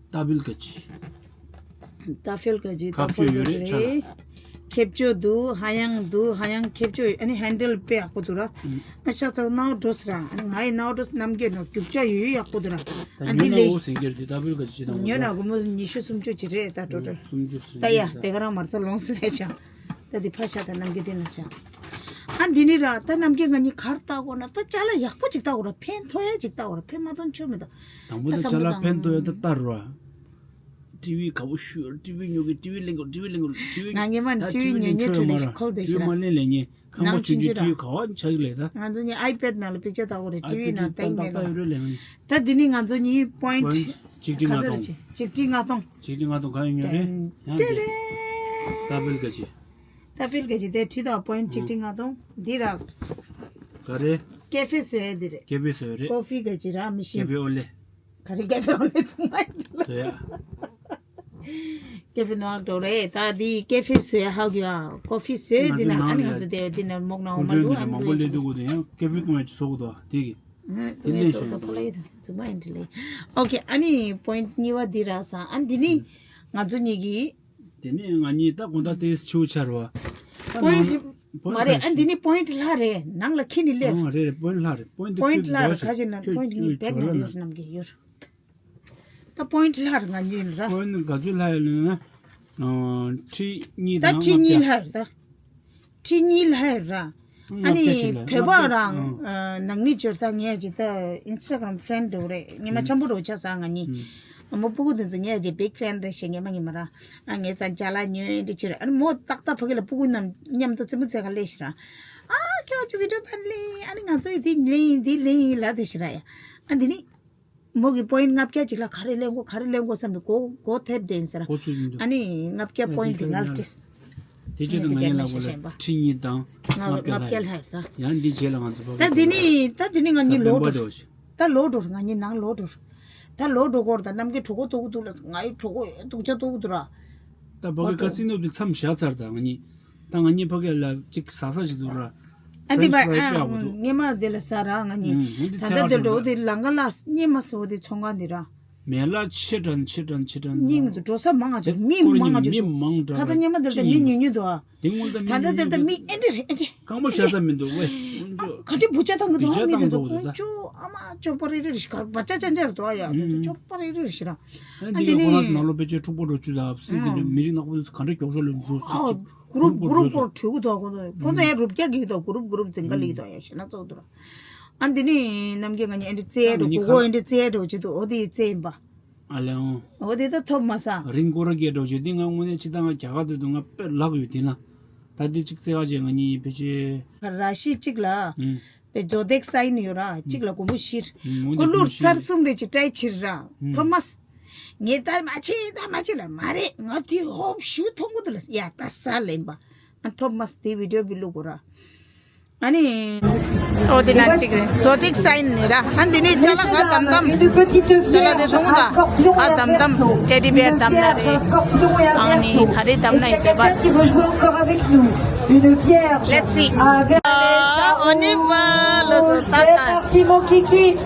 ཏ་བིལ་ག་ཅི། ཏ་ཕིལ་ག་ཅི་ཏ་ཕིལ་ག་ཅི་རེད། ཁྱབ་སྤྱོད་འདུག་ཧ་ཡང་འདུག་ཧ་ཡང་ཁྱབ་སྤྱོད་ཨ་ནི་ཧན་ཌལ་དཔེ་ཡག་པོ་འདུག་ར། ཨ་ཤ་ཚ་ནའོ་འགྲོ་སི་ར། ཨ་ནི་ང་ཡི་ནའོ་འགྲོ་སི་རྣམ་རྒྱལ་ནོ་རྒྱུག་ཆ་ཡོད་ཡོད་ཡག་པོ་འདུག་ར། ཨ་འདི་ལས་ཉོ་ན་འོ་ཟིན་གྱི་རེད། ཏ་བིལ་ག་ཅི་དང་ཉོ་ན་སྒོར་མོ་ཉི་ཤུ་སུམ་ཅུ་ཅི་རེད་ད་ཊོ་ཊལ། སུམ་ཅུ་སུམ་ད་ཡ་ཅུ་དེ་ག་རང་མར་ཚ་ལོངས་སུ་ལས་ཆ། ད་འདི་ཕ་ཤ་ད་རྣམ་རྒྱལ་དེ་ན་ཆ། ཨ་འདི་ནི་ར་ད་རྣམ་རྒྱལ་ང་གཉིས་གར་ལྟ་དགོས་ན་ད་ཅ་ལག་ཡག་པོ་ཅིག་ལྟ་དགོས་ར། ཕན་ཐོགས་ཡ་ཅིག་ལྟ་དགོས་ར། ཕན་མ་ཐོགས་ཆོ་མི་འདུག་དང་པོ་ད་ཅ་ལག་ཕན་ཐོགས་ཡ་ད་ལྟ་ར། ཊི་ཝི་ག་བོ་ཤུ་ཊི་ཝི་ཉོ་གི་ཊི་ཝི་ལེན་གི་ཊི་ཝི་ལེན་གི་ཊི་ཝི། ང་ངེས་མ་ཊི་ཝི་ཉོ་ཉོ་ཊི་ཝི་ལེན་ཁོལ་དེ་ཤི་ར། ཊི་ཝི་མ་ལེན་ལེན་ཉེ་ཁང་པ་ཆུང་ཆུང་ཊི་ཝི་ག་བ་ཆག་ལེ་ད། ང་ཚོ་ནི་ཨའི་པེ་ཌི་ནང་ལ་པིག་ཅར་ལྟ་དགོས་རེད། ཊི་ཝི་ནང་ལྟ་ཡི་མེད་ལ། ད་འདི་ནི་ང་ཚོ་གཉིས་པོ་ཡིན་ཊི་ཆིག་ཁྲི་ལྔ་སྟོང་། ཆིག་ཁྲི་ལྔ་སྟོང་། ཆིག་ཁྲི་ལྔ་སྟོང་ག་ཡོད་ཉོ་རེད། ཡང་ཏེ་རེ། ཏ་ཕིལ་ག་ཅི། ཏ་ཕིལ་ག་ཅི་དེ་ཁྲི་དང་པོ་ཡིན་ཊི་ཆིག་ཁྲི་ལྔ་སྟོང་འདི་ར། ག་རེ། ཀེ་ཧྥེ་བཟོ་ཡ་འདི་རེད། ཀེ་ཧྥེ་བཟོ་ཡ་རེད། ཀོ་ཧྥི་ག་ཅི་ར་མི་ཤེས། ཀེ་ཧྥེ་ཨོ་ལེ། ག་རེ་ཀེ་ཧྥེ་ཨོ་ལེ་ཚུགས་མ་ཡིན་ལ། བཟོ་ཡ། ཀེ་ཧྥེ་ནོ་ཨག་ཏོ་རེད། ད་འདི་ཀེ་ཧྥེ་བཟོ་ཡ་ཧ་གི་ཡ། ཀོ་ཧྥི་བཟོ་ཡ་འདི་ན་ཨ་ནི་ང་ཚོ་དེ་འདི་ན་མོག་ན་འོ་མ་ལུ་ཨ་ནི་མང་པོ་ལས་འདུག་གོ་དེ་ཡང་ཀེ་ཧྥེ་ཀུ་མ་ཅི་བཟོ་གོ་དོ་དེ་གི། དེ་ལས་ཤོད་དོ། ཚུགས་མ་ཡིན་ལ། ཨོ་ཁེ། ཨ་ནི་པོ་ཡིན་ཊི་གཉིས་པ་འདི་ར་ས། ཨ་འདི་ནི་ང་ཚོ་གཉིས་ཀྱི། དེ་ནས་ང་གཉིས་ད་དགོང་དག་དེ་ཆུ་ཆར་བ། པོ་ཡིན་ཊི་ མ་རེད། ཨ་འདི་ནི་པོ་ཡིན་ཊི་ལྷག་རེད། ནང་ལ་ཁྱི་ནི་སླེབས། ཨང་རེད་རེད། པོ་ཡིན་ཊི་ལྷག་རེད། པོ་ཡིན་ཊི་པོ་ཡིན་ཊི་ལྷག་རེད། ཁ་ཅིག་ན་པོ་ཡིན་ཊི་གཉིས་བེག་ན་ཡོད་རྣམས་ཀྱི་ཡོད། ད་པོ་ཡིན་ཊི་ལྷག་རེད་ང་གཉིས་ར། པོ་ཡིན་ཊི་ག་ཚོད་ལྷག་ཡོད་ལབ་ན། ཁྲི་གཉིས་ད་དང་ཁྲི་ལྔ་གཉིས་ལྷག་རེད་ད། ཁྲི་གཉིས་ལྷག་རེད་ར། ཨ་ནི་ལྔ་བརྒྱ་ཅིག་ལ་བོད་པ་རང་ལྔ་བརྒྱ་ཅིག་ནང་མི་འབྱོར་ད་ངས་ཅི་ད་ཨིན་སི་ཊ་གྷ་རམ་ཕི་རེན་ཌི་འདྲ་བོ་རེད། ངས་མ་འཆམ་པོ་འདྲ་བོ་ཆགས་སོང་ང་གཉིས། མོ་སྤུ་གུ་དེ་ཚོ་ངས་ཅི་བིག་ཕེན་རེད་ཞེས་ངས་མ་ངས་མ་ར། ཨ་ངས་ཙང་ཅ་ལག་ཉོས་འདི་ཕྱིར། ཨ་ནི་མོ་ཏག་ཏག་ཕ་གི་ལ་སྤུ་གུ་རྣམས་མཉམ་དུ་རྩེད་མོ་རྩེ་ག་སླེབས་ཤི་ར། ཨ་ཁྱོད་ཀྱི་བི་ཌི་ཡོ་ད་ལེན། ཨ་ནི་ང་ཚོ་ཡི་དེ་ལེན་དེ་ལེན་ལ་དེ་ཤི་ར་ཡ། ཨ་འདི་ནི། མོ་གི་པོ་ཡིན་ཊི་ལྔ་བརྒྱ་ཅིག་ལ་ག་རེ་ལེན་དགོས་ག་རེ་ལེན་དགོས་བསམ་ནས་གོ་གོ་ཐེབས་བསྡད་ཟེར། གོ་ཚོད་མི་འདུག་ཨ་ནི་ལྔ་བརྒྱ་པོ་ཡིན་ཊི་དེ་ང་ལ་སྤྲད། དེ་རྗེས་དུ་ང་གཉིས་ལ་གོ་ལ་ཁྲི་གཉིས་དང་ལྔ་བརྒྱ་ལྷག་ཡོད། ཡང་འདི་རྗེས་ལ་ང་ཚོ་ད་འདི་ནི་ད་འདི་ནི་ང་གཉིས་ལོག་འགྲོ། ད་ལོག་འགྲོ་ང་གཉིས་ནང་ལོག་འགྲོ། ད་ལོག་འགྲོ་སྐོར་ད་རྣམ་རྒྱལ་གྲོད་ཁོག་ལྟོགས་ཀྱི་འདུག་ལ་ང་ཡི་གྲོད་ཁོག་སྡུག་ཅག་ལྟོགས་ཀྱི་འདུག་ར། ད་ཕ་གི་ཀ་སི་ནོ་དེ་མཚམས་བཞག་ཚར། ད་ང་གཉིས་ད་ང་གཉིས་ཕ་གི་ལ་ཅིག་ཟ་ས་ཅིག་འདུག་ར། ཨ་འདི་French fry པ་པྱ་དགོས་འདུག་ངས་མ་དེ་ལ་ཟ་ར་ང་གཉིས། ད་ལྟ་དེ་འགྲོ་དེ་ལང་ཀ་ལ་སྙེ་མ་སོ་དེ་ཚོང་ཁང་དེ་ར། མེ་ལ་ཆེ་དྲགས་ཆེ་དྲགས་ཆེ་དྲགས་སྙིང་དུ་འགྲོ་ས་མང་ང་ཅིག་མི་མང་ང་ཅིག་མི་མང་དྲགས། ཁ་ཚ་སྙེ་མ་དེ་ལ་མི་ཉུང་ཉུང་འདུག་ཨ། དེ་སྔོན་ད་ད་ལྟ་དེ་ལྟ་མི་ཨེ་འདྲ་རེད་ཨེ་འདྲ། རྐང་པ་ཤ་ཚ་མི་འདུག་ཝེ། ག་འདྲ་བུ་ཆ་བཏང་གི་འདུག་ཨ་མི་དེ་ཚོ་ཀོང་ཅོ་ཨ་མ་ཅོག་པ་རེ་རེ་རེ་ཞིག་བ་ཅ་ཅན་ཅན་རེད་འདུག་ཨ་ཡ་དེ་ཚོ་ཅོག་པ་རེ་རེ་རེ་ཞིག་ར། ཨ་འདི་ཡ་ཁོ་རང་ཚོ་ནང་ལོགས་ཕལ་ཆེར་འཁྲུག་པ་འགྲོ་བཅུག་ད་སྲིད་དེ་འདྲ་མི་རིགས་ནག་པོ་ཚོ་ག་འདྲ་མགྱོགས་ཤོག་ལ་འགྲོ་ཅིག་གུ་རུབ་གུ་རུབ་སྐོར་བྲུས་གི་འདུག་ཁོང་ཚོ་ཁོང་ཚོ་ཡ་རུབ་རྒྱག་གི་འདུག་གུ་རུབ་གུ་རུབ་འཛིང་ག་ལི་འདུག་ཡ་ཞེ་ན་ཚོགས་འདུག་ར། ཨ་འདི་ནི་ནམ་རྒྱུན་ང་གཉིས་ཨེ་འདྲ་རྩེད་འགྲོ་གོ་གོ་ཨེ་འདྲ་རྩེད་འགྲོ་བྱེད་འདུག་འོ་དེ་རྩེད་ཡིན་པ། ཨ་ལེ་ཨོ། འོ་དེ་ད་ཐོབ་མ་ས། རིང་སྐོར་ར་སྐད་འགྲོ་བྱེད་འདི་ང་དངོས་གནས་ཅི་ད་ང་རྒྱ་གར་དུ་འདུག་ང་དཔེ་ལག་ཡོད་དེ་ན། ད་འདི་གཅིག་རྩེད་ག་བྱེད་ང་གཉིས་ཕལ་ཆེར། ར་ཤི་གཅིག་ལ། ཨུམ། པའི་ཇོ་དེག་སའིན་ཡོད་ར་གཅིག་ལ་སྒོར་མོ་བཞི། ཨུམ། འོ་ཁོ་འདི་ལུར་སྒོར་མོ་བཞི་ཚར་གསུམ་རེ་ཅིག་ཏྲའི་ཕྱིར་ར། ཨུམ། ཐོབ་མ་ས། ངས་ད་མ་བྱེད་ད་མ་བྱེད་ལ་མ་རེད་ང་དེ་ཧོབ་ཞུ་མཐོང་གི་འདུག་ལ་ཡ་ད་ས་ལེན་པ། ཨ་ཐོབ་མ་ས་དེ་བི་ཌི་ཡོ་བི་ལུག་གོ་ར། ཨ་ནི། ཨོ་དེ་ན་གཅིག་རེད་ཇོ་དེག་སའིན་ནི་ར། ཨ་འདི་ནི་ཅ་ལག་ག་དམ་དམ། ཅ་ལག་དེ་མཐོང་གི་ད། ག་དམ་དམ་ཊེ་ཌི་བེར་དམ་ན་རེད། ཨ་ནི་ག་རེ་དམ་ན་ཡིན་ཟེར་བ། Let's see. ཨོ་ནི་མ་ལོ་སོ་ད་ད།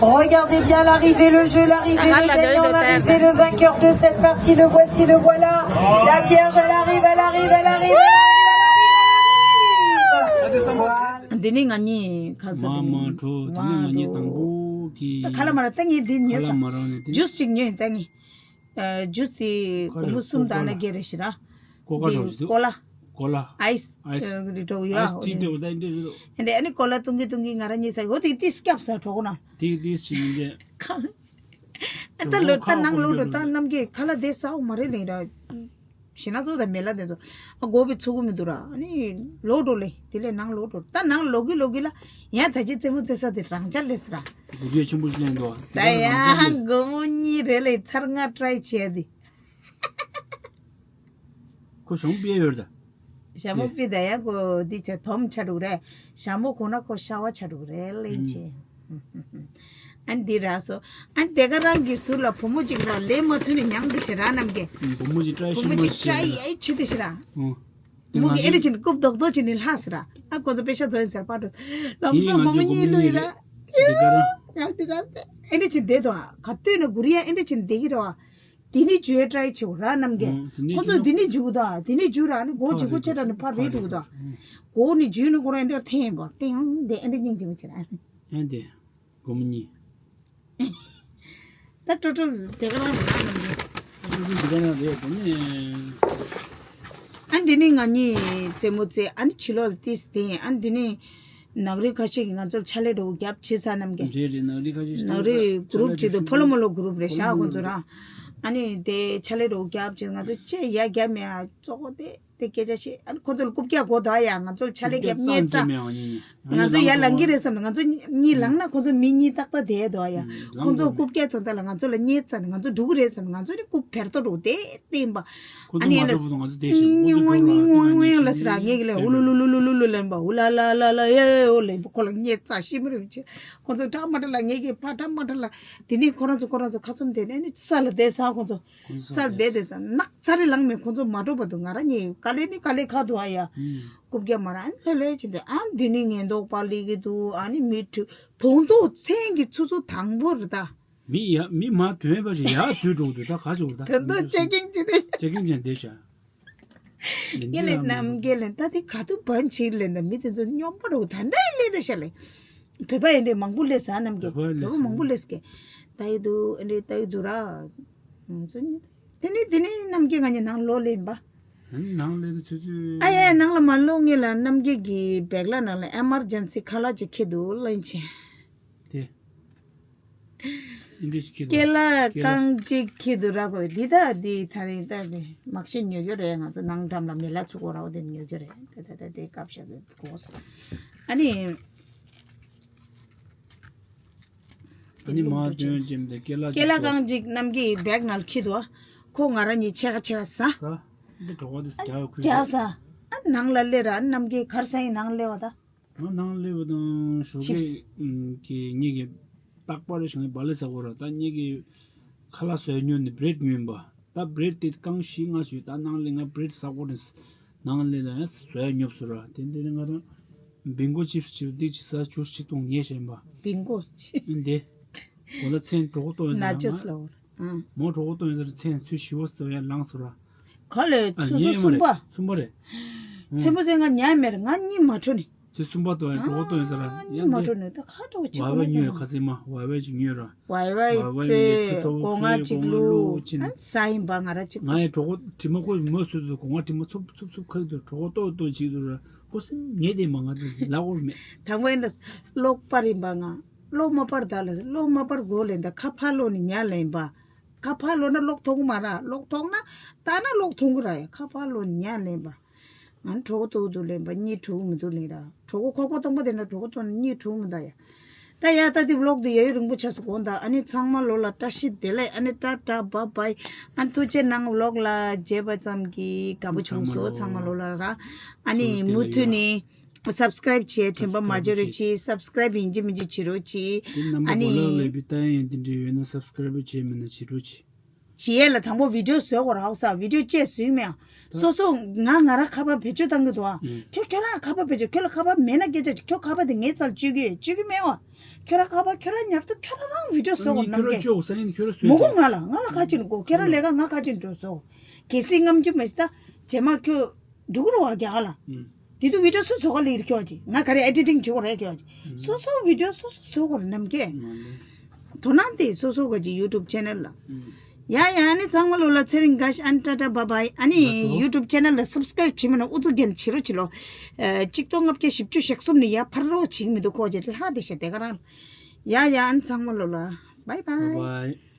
Regardez bien l'arrivée, le jeu, l'arrivée, le gagnant, l'arrivée, le vainqueur de cette partie. Le voici, le voilà. La Vierge, elle arrive, elle arrive, elle arrive, elle arrive, elle arrive, elle arrive. Voilà. འདི་ནི་ང་གཉིས་ཁ་ས་མ་འདི་མ་ནི་འགྲོ། དེ་ནི་ང་གཉིས་དང་པོ་གི་ད་ཁ་ལ་མ་ར་ད་ངས་འདི་ཉོས་ཁ་ལ་སོང་། མ་ར་ནས་དེ་ཇུས་ཅིག་ཉོས་ད་ངས། ཨ་ཇུས་དེ་ཁོ་སྒོར་མོ་གསུམ་དང་ན་བརྒྱད་རེད་ཤི་ར། ཀོ་ཀ་འདི་འདྲ་བོ་ཞིག་འདུག་ཀོ་ལ། ཀོ་ལ། ཨའི་སི་ཨའི་སི་ཨ་རེད་འགྲོ་ཡོད་ཨའི་སི་ཨོ་ཊི་དེ། འདྲ་བོ་ད་འདི་རེད་འདུག་ཨ་འདྲ་ཨ་ནི་ཀོ་ལ་བཏུང་གི་བཏུང་གི་ང་རང་གཉིས་ཟ་གི་འོ་དེ་ཏི་སྐྱབས་ས་གྲོགས་ན། ཏི་ཏི་ཞིག་ཡིན་ཏེ། ཨ་ད་ལོ་ད་ནང་ལོག་འགྲོ་ད་རྣམ་རྒྱལ་ཁ་ལ་དེ་ཟ་འོ་མ་རེད་ལེ་ར། ཞེ་ན་ཚོ་ད་མེ་ལ་དེ་ཚོ་ཨ་སྒོ་བི་ཚུགས་གི་མི་འདུག་ར། ཨ་ནི་ལོག་འགྲོ་ལེ་དེ་ལས་ནང་ལོག་འགྲོ་ད་ནང་ལོག་གི་ལོག་གི་ལ་ཡང་ད་ཅི་རྩེད་མོ་རྩེ་ས་དེ་རང་ཅག་ལས་སི་ར། དགོས་གལ་ཆེན་པོ་ཞིག་ལེན་འདུག་ད་ཡང་སྒོར་མོ་གཉིས་རེ་ལས་ཚར་ལྔ་ཏྲའི་བྱས་དེ། ཁོ་ཞང་པེ་ཡོད་ད། ཞྭ་མོ་པི་ད་ཡ་ཁོ་འདི་ཚེ་དོམ་ཆ་འགྲོ་རེད། ཞྭ་མོ་ཁོ་ན་ཁོ་ཤ་བ་ཆ་འགྲོ་རེད་ལེན་ཆེ། ཨན་འདི་ར་སོ། ཨན་དེ་ག་རང་གི་ཟུར་ལ་བུ་མོ་གཅིག་ར་ལེན་མ་ཐུབ་ནས་མྱངས་འདི་ཤི་ར་རྣམ་རྒྱལ། བུ་མོ་གཅིག་ཏྲའི་བུ་མོ་ཤི་མ་གཅིག་ཤི་ཏྲའི་ཡ་ཆི་འདི་ཤི་ར། མོ་གི་ཨེ་འདྲ་ཅིན་རྐུབ་རྡོག་རྡོག་ཅིན་ནི་ལྷག་སི་ར། ཨ་ཁོ་ཚོ་པེ་ཤ་ཛོ་ཡིན་ཟེར་པ་འགྲོ། ལམ་སང་སྒོར་མོ་གཉིས་བླུགས་ཡི་ར། ཡ་ང་འདི་ར་སེ་ཨེ་འདྲ་ཅིན་བསྡད་དོ། ག་དུས་ན་གུ་རི་ཡ་ཨེ་འདྲ་ཅིན་བསྡད་ཀྱི་ར་བ། དེ་ནི་ཇུ་ཡ་ཏྲའི་ཆེ་བོ་ར་རྣམ་རྒྱལ། ཨོ་དེ་ནི་ཁོ་ཚོས་ཇུ་དེ་ནི་ཇུ་གུ་དང་དེ་ནི་ཇུ་ར་ནི་གོ་ཇི་གོ་ཆེ་དྲགས་ནི་ཕར་རེད་འགྲོ་གུ་དང་། གོ་ནི་ཇུ་ནི་ཁོ་ར་འདྲ་ཐེན་པ་ཏེང་དེ་ཨེ་འདྲ་སྙིང་རྗེ་མོ་ཆེ་ར། ཨེ་དེ་སྒོར་མོ་གཉིས། ད་ཀྲོ་ཀྲོ་དེ་ག་རང་ར་རྣམ་རྒྱལ། ཀྲོ་ཀྲོ་དེ་ག་རང་རེད་དེ་ནི། ཨ་འདི་ནི་ང་གཉིས་རྩེད་མོ་རྩེ་ཨ་ནི་ཕྱི་ལོགས་ལ་ཏིས་དེ་ཨ་འདི་ནི། ནག་རིགས་ཁ་ཤས་ཀྱིས་ང་ཚོར་ཕྱག་ལས་འདྲ་བོ་རྒྱབ་བྱེད་ས་རྣམས་ཀྱིས། རེད་རེད། ནག་རིགས་ཁ་ཤས་ནག་རིགས་གུ་རུབ་བྱེད་དུ་ཕོ་ལོ་མོ་ལོ་གུ་རུབ་རེད་ཤག་ཁོང་ཚོ་ར། ཨ་ནི་དེ་ཕྱག་ལས་འདྲ་བོ་རྒྱབ་བྱེད་ང་ཚོ་ཅེས་ཡ་རྒྱབ་མེད་ཨ་གཙོ་བོ་དེ་དེ་སྐད་ཆ་བཤད་ཨ་ནི་ཁོང་ཚོ་ལ་རྐུབ་བཀྱག་གོ་ད་ཡ་ང་ཚོ་ལ་ཕྱག་ལས་རྒྱབ་རྐྱང་རྐྱང་བརྙས་ཚ། ང་ཚོ་ཡར་ལངས་ཀྱི་རེད་བསམ་ནས་ང་ཚོ་གཉིས་ལངས་ན་ཁོང་ཚོ་མི་གཉིས་ཏག་ཏག་བསྡད་འདུག་ཡ། ཁོང་ཚོ་རྐུབ་བཀྱག་ཐོན་ད་ལ་ང་ཚོ་ལ་རྙེད་ཚ་ནས་ང་ཚོ་འགྲོ་གི་རེད་བསམ་ནས་ང་ཚོ་ནི་རྐུབ་བེར་ཏོ་འགྲོ་དེ་བསྟན་པ། ཁོ་ཚོ་ཨ་ནི་མ་ཡ་ལ་འགྲོ་བར་ང་ཚོ་བསྡད་ཤག་ཉི་ཉི་ངོ་ཉི་ངོ་ཉི་ངོ་ལ་ཟེར་ངེད་ཀྱི་ལ་ཨུ་ལུ་ལུ་ལུ་ལུ་ལུ་ལེན་པ་ཨུ་ལ་ལ་ལ་ལ་ཡེ་ཨོ་ལེན་པ་ཁོ་ལ་རྙེད་ཚ་ཤི་མི་རུ་ཆེ། ཁོ་ཚོ་ཁྲ་མ་ཁྲ་ལ་ངེད་ཀྱི་ཕ་ཁྲ་མ་ཁྲ་ལ་དེ་ནི་ཁོ་རང་ཚོ་ཁོ་རང་ཚོ་ཁ་ཚུམ་དེ་ནས་ནི་ས་ལ་བསྡད་ས་ཁོ་ཚོ་ས་ལ་བསྡད་དེ་ས་ནག་ཚ་རེ་ལངས་མེད། ཁོ་ཚོ་མ་འགྲོ་བ་དུ་ང་ར་ཉེ་ག་ལེ་ནི་ག་ལེ་ཁ་དུ་ཨ་ཡ་རྐུབ་བཀྱག་མ་ར་ཨ་ནི་ལྷོད་ལྷོད་ཕྱིན་ཏེ་ཨ་འདི་ནི་ངན་མདོག་པ་ལི་གི་འདུག་ཨ་ནི་མི་ཁྲུ་དོང་དོ་མཚན་གྱི་ཚུ་ཚུ་དང་པོ་རེད་ད། མི་ཡ་མི་མ་དོན་པ་ཞིག་ཡར་འཛུལ་འགྲོ་གི་འདུག་ད་ག་ཅིག་འོ་ད། དོན་དུ་ཅེ་ཀིང་ཅི་དེ། ཅེ་ཀིང་ཅན་དེ་བྱ། ཡིན་ལེ་རྣམ་རྒྱལ་ལེ་ད་དེ་ག་དུས་བན་ཆིག་ལེ་ད་མི་དེ་ཚོ་སྨྱོན་པ་རུ་ད་ལྟ་ཡི་ལེ་ད་ཤ་ལེ། བོད་པ་ཡིན་དེ་མང་པོ་ལེ་ས་རྣམ་རྒྱལ་བོད་པ་མང་པོ་ལེ་སྐད། ད་ཡི་དུ་ཨེ་འདྲེ་ད་ཡི་དུ་ར། དེ་ནི་དེ་ནི་རྣམ་རྒྱལ་ང་ཉི་ནང་ལོ་ལེ་ཡིན་པ། ནང་ལེ་དུ་ཆུ་ཆུ། ཨ་ཡ་ནང་ལ་མ་ལོ་ངེ་ལ་རྣམ་རྒྱལ་གྱི་བེག་ལ་ནང་ལ་ཨེ་མར་ཇན་སི་ཁ་ལག་ཅིག་ཁྱེར་འདུག་ལེན་ཆེ། དེ། ཨིན་ཌི་ཞིག་ཁྱེར་འདུག་སྐེ་ལ་སྐེ་ལ་རྐང་གཅིག་ཁྱེར་འདུག་ར་བོ་འདི་ད་འདི་ད་རེད་ད་འདི་མག་ཤི་ཉོ་རྒྱུ་རེད། ང་ཚོ་ནང་འགྲམ་ལ་མེ་ལ་ཚུགས་གོ་ར་བོ་འདི་ཉོ་རྒྱུ་རེད། ད་ད་ད་འདི་སྐབས་ཤ་འདི་གོ་ས་ཨ་ནི། ཨ་ནི་མ་སྟོན་ཅེམ་དེ་སྐེ་ལ་སྐེ་ལ་རྐང་གཅིག་རྣམ་རྒྱལ་བེག་ནང་ཁྱེར་འདུག་ཁོ་ང་ར་གཉིས་ཕྱེད་ཀ་ཕྱེད་ཀ་ཟ། ས་འདི་གྲོགས་པོ་འདི་རྒྱ་ཁུལ་རྒྱ་ས་ཨ་ནང་ལ་སླེབས་ར་རྣམ་རྒྱལ་གར་ས་ཡིན་ནང་སླེབས་བ་ད། ང་ནང་སླེབས་པ་དང་ཞོགས་ཀས་ཀྱི་གཉིད་ཀྱི་རྟག་པར་ཞོགས་ཀས་བག་ལེབ་ཟ་དགོས་ར་ད་གཉིད་ཀྱི་ཁ་ལག་ཟ་ཉོ་ནི་བྷི་རེད་ཉོས་ཡིན་པ། ད་བྷི་རེད་དེ་རྐང་བཞི་ལྔ་ཞིག་ད་ནང་ལ་ང་བྷི་རེད་ཟ་དགོས་རེད། ནང་ལ་ལ་ཟ་ཉོབ་སོང་ར་དེ་འདི་ནི་ང་རང་བིང་གོ་ཅིབ་སི་ཅིབ་སི་འདི་ཅི་ཟ་ཆུ་ཅི་གཏོང་ངེས་བཞིན་པ། བིང་གོ་ཅིབ་སི་འདི་གོ་ལ་ཚན་གྲོགས་གཏོང་ཡོད་ན་ཅི་ཟ་ལ་འོར། མོ་གྲོགས་པོ་སྟོན་ཟེར་མཚན་ཚུལ་ཞི་བོ་ཟེར་ཡ་ལངས་སོ་ར། ག་ལེ་ཨ་ཚོ་ཉེ་ཚོ་མ་གསུམ་རེད་པ། གསུམ་པ་རེད། ཨང་། ཚེ་མོ་ཚེ་ང་ཉལ་མེར་ང་གཉིད་མ་འཕྲོ་ནི། ཚེ་གསུམ་པ་དོ་ཡ་གྲོགས་པོ་སྟོན་ཟེར་ར་ཨ་གཉིད་མ་འཕྲོ་ནི་ད་ཁ་གྲོགས་ཅིག་བ་བ་ཉོས་ཁ་སེ་མ་བ་བ་ཅིག་ཉོས་ར། བ་བ་ཚེ་སྒོ་ང་ཅིག་ལུ་ཨ་ས་ཡིན་པ་ང་ར་ཅིག་ང་ཡི་གྲོགས་པོ་དྲི་མ་ཁོ་མོ་སུ་དུ་གོ་ང་དྲི་མ་ཚུབ་ཚུབ་ཚུབ་ཁ་དུ་གྲོགས་པོ་ཏོ་ཏོ་ཅིག་དུ་ར་ཁོ་སེམས་ཉེ་དེ་མ་ང་དུ་ལ་འོར་མེད། དང་པོ་ཡིན་ད་གློག་པར་ཡིན་པ་ང་། གློག་མ་པར་ད་ལ་གློག་མ་པར་གོ་ལེན་ད་ཁ་ཕར་ལོག་ནི་ཉལ་ལེན་པ། ཁ་ཕར་ལོག་ན་གློག་མཐོང་གི་མ་ར་གློག་མཐོང་ན་ད་ན་གློག་མཐོང་གི་ར་ཡ་ཁ་ཕར་ལོག་ནི་ཉལ་ལེན་པ། ང་གྲོད་ཁོག་ལྟོགས་འདུག་ལེན་པ་གཉིད་གྲོལ་གི་མི་འདུག་ལེན་ར་གྲོད་ཁོག་ཁོག་པ་སྟོང་པ་དེ་ན་གྲོད་ཁོག་ལྟོགས་ན་གཉིད་གྲོལ་གི་མི་འདུག་ཡ། ད་ཡ་ད་དེ་ཝི་ལོག་དེ་ཡ་ཡོད་རིང་པོ་ཆགས་སུ་གོ་ད་ཨ་ནི་ཚང་མ་ལོ་ལ་བཀྲ་ཤིས་བདེ་ལེགས་ཨ་ནི་ཊ་ཊ་བྷ་བྷའི། ཨ་ནི་ཐུགས་རྗེ་གནང་ཝི་ལོག་ལ་མཇལ་བ་ཙམ་གྱིས་དགའ་པོ་བྱུང་སོ་ཚང་མ་ལོ་ལ་ར་ཨ་ནི་མུ་མཐུད་ནས། སབ་སི་ཀ་རེབ་བྱས་དྲན་པ་མ་བརྗེད་རོགས་གྱིས། སབ་སི་ཀ་རེབ་ཡིན་གཅིག་མིན་གཅིག་བྱེད་རོགས་གྱིས། དེ་རྣམ་པ་ཨ་ནི་གོ་ལག་ལས་པའི་ལྟ་ཡང་དེ་འདྲའི་ཡོད་ན་སབ་སི་ཀ་རེབ་བྱས་མིན་ན་བྱེད་རོགས་གྱིས། བྱེད་ཡས་ལ་དང་པོ་བི་ཌིའོ་བཟོ་དགོས་ར་ཧོ་ས་བི་ཌིའོ་བཅས་བཟོས་མེད་ཨ། སོ་སོ་ང་ང་ར་ཁ་པར་བེད་སྤྱོད་བཏང་གི་འདུག་ཨ། ཁྱོད་ཁྱོད་རང་ཁ་པར་བེད་སྤྱོད་ཁྱོད་ལ་ཁ་པར་མེད་ན་སྐད་ཆ་ཁྱོད་ཁ་པར་དེ་ངའི་རྩར་སྤྱོད་ཀྱི་ཡོད་སྤྱོད་ཀྱི་མེད་ཨ། ཁྱོད་རང་ཁ་པར་ཁྱོད་རང་ཉར་དུ་ཁྱོད་རང་རང་བི་ཌིའོ་བཟོ་དགོས་རྣམ་རྒྱལ། མོ་གོ་ང་ལ་ང་ལ་ཁ་ཅིག་གོ་ཁྱོད་རང་ལས་ཀ་ང་ཁ་ཅིག་འགྲོ་བཟོ། གལ་སྲིད་རྔམ་ཆུ་མེད་ད་རྗེས་མ་ཁྱོད། འགྲོ་གི་རེད་བ་རྒྱ་གར་ལ། ཨུམ། དེ་དུས་བི་ཌིའོ་སོ་སོ་ག་ལེགས་ཁྱོད་ཀྱི་ང་ག་རེ་ཨེ་ཌི་ཊིང་བྱེད་དགོས་རེད་ཁྱོད་ཀྱི། ཨུམ། སོ་སོ་བི་ཌིའོ་སོ་སོ་བཟོ་དགོས་རེད་རྣམ་རྒྱལ། མ་ལེ། དོ་སྣང་དེ་སོ་སོ་ག་ཅི་ཡུ་ཊུབ་ཆེ་ནལ་ལ། ཨུམ། ཡ་ཡ་ཨ་ནི་ཚང་མ་ལོ་ལ་ཚེ་རིང་དགའ་ཤ་ཨ་ནི་ཊ་ཊ་བྷ་བྷའི་ཨ་ནི་ཡུ་ཊུབ་ཆེ་ནལ་ལ་སབ་སི་ཀ་རེབ་བྱེད་མི་ན་ཨུ་ཚུགས་རྒྱན་བྱེད་རོགས་བྱེད་ལོ། ཨ་གཅིག་སྟོང་ལྔ་བརྒྱ་བཞི་བཅུ་ཞེ་གསུམ་ནི་ཡ་ཕར་རོགས་བྱེད་མི་འདུག་ཁོ་ཅེ་ལྷ་དེ་ཤ་དེ་ག་རང་། ཡ་ཡ་ཨ་ནི་ཚང་མ་ལོ་ལ་བྷའི་བྷའི། བྷའི་བྷའི།